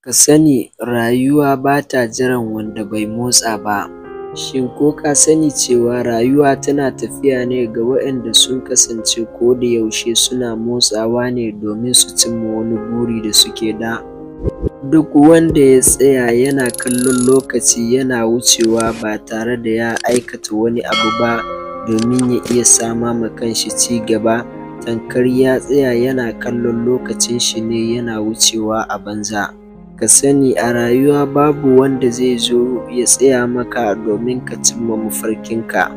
Ka sani, rayuwa ba ta jiran wanda bai motsa ba. Shin ko ka sani cewa rayuwa tana tafiya ne ga waɗanda sun kasance ko da yaushe suna motsawa ne domin su cimma wani buri da suke da? Duk wanda ya tsaya yana kallon lokaci yana wucewa ba tare da ya aikata wani abu ba domin ya iya sama ma kanshi cigaba, tamkar ya tsaya yana kallon lokacin shi ne yana wucewa a banza. Ka sani, a rayuwa babu wanda zai zo ya tsaya maka domin ka cimma mafarkinka.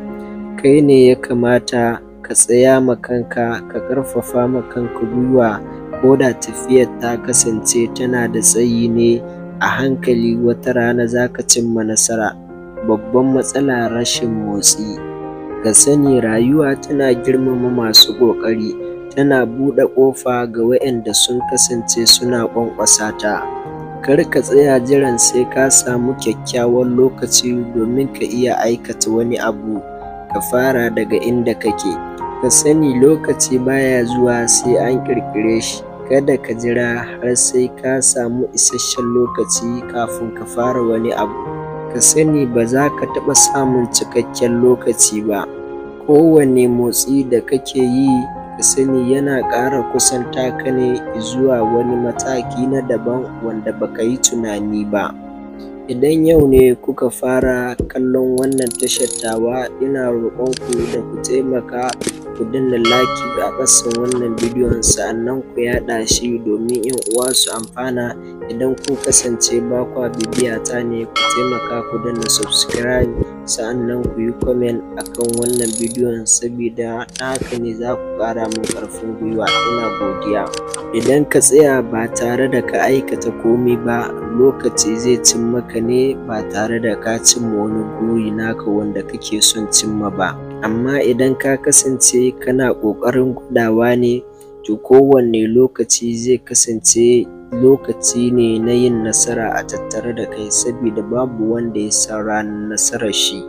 Kai ne ya kamata ka tsaya ma kanka, ka ƙarfafa ma kanka gwiwa, ko da tafiyar ta kasance tana da tsayi ne, a hankali wata rana za ka cimma nasara. Babban matsala rashin motsi. Ka sani, rayuwa tana girmama masu ƙoƙari, tana buɗe ƙofa ga waɗanda sun kasance suna ƙwanƙwasa ta. Kar ka tsaya jiran sai ka samu kyakkyawan lokaci domin ka iya aikata wani abu, ka fara daga inda kake. Ka sani, lokaci baya zuwa sai an ƙirƙire shi. Kada ka jira har sai ka samu isasshen lokaci kafin ka fara wani abu. Ka sani, ba za ka taɓa samun cikakken lokaci ba. Kowane motsi da kake yi, ka sani, yana ƙara kusanta ka ne zuwa wani mataki na daban wanda baka yi tunani ba. Idan yau ne kuka fara kallon wannan tashar tawa, ina roƙonku da ku taimaka ku danna like a ƙasan wannan bidiyon, sa'annan ku yaɗa shi domin 'yan uwa su amfana. Idan kun kasance ba kwa bibiya ta ne, ku taimaka ku danna subscribe, sa'annan ku yi comment akan wannan bidiyon, sabida ta haka ne za ku ƙara min ƙarfin gwiwa. Ina godiya. Idan ka tsaya ba tare da ka aikata komai ba, lokaci zai cin maka ne ba tare da ka cimma wani buri naka wanda kake son cimma ba. Amma idan ka kasance kana ƙoƙarin gwadawa ne, to kowanne lokaci zai kasance lokaci ne na yin nasara a tattare da kai, sabida babu wanda ya san ranar nasarar shi.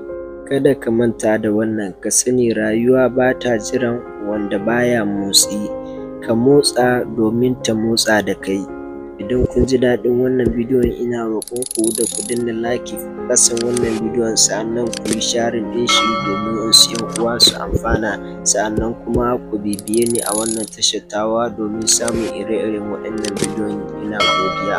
Kada ka manta da wannan, ka sani, rayuwa ba ta jiran wanda baya motsi. Ka motsa domin ta motsa da kai. Idan kun ji daɗin wannan bidiyon, ina roƙon ku da ku danna like ƙasan wannan bidiyon, sa'annan ku yi sharing ɗin shi domin wasu 'yan uwa su amfana, sa'annan kuma ku bibiye ni a wannan tashar tawa domin samun ire-iren waɗannan bidiyon. Ina godiya.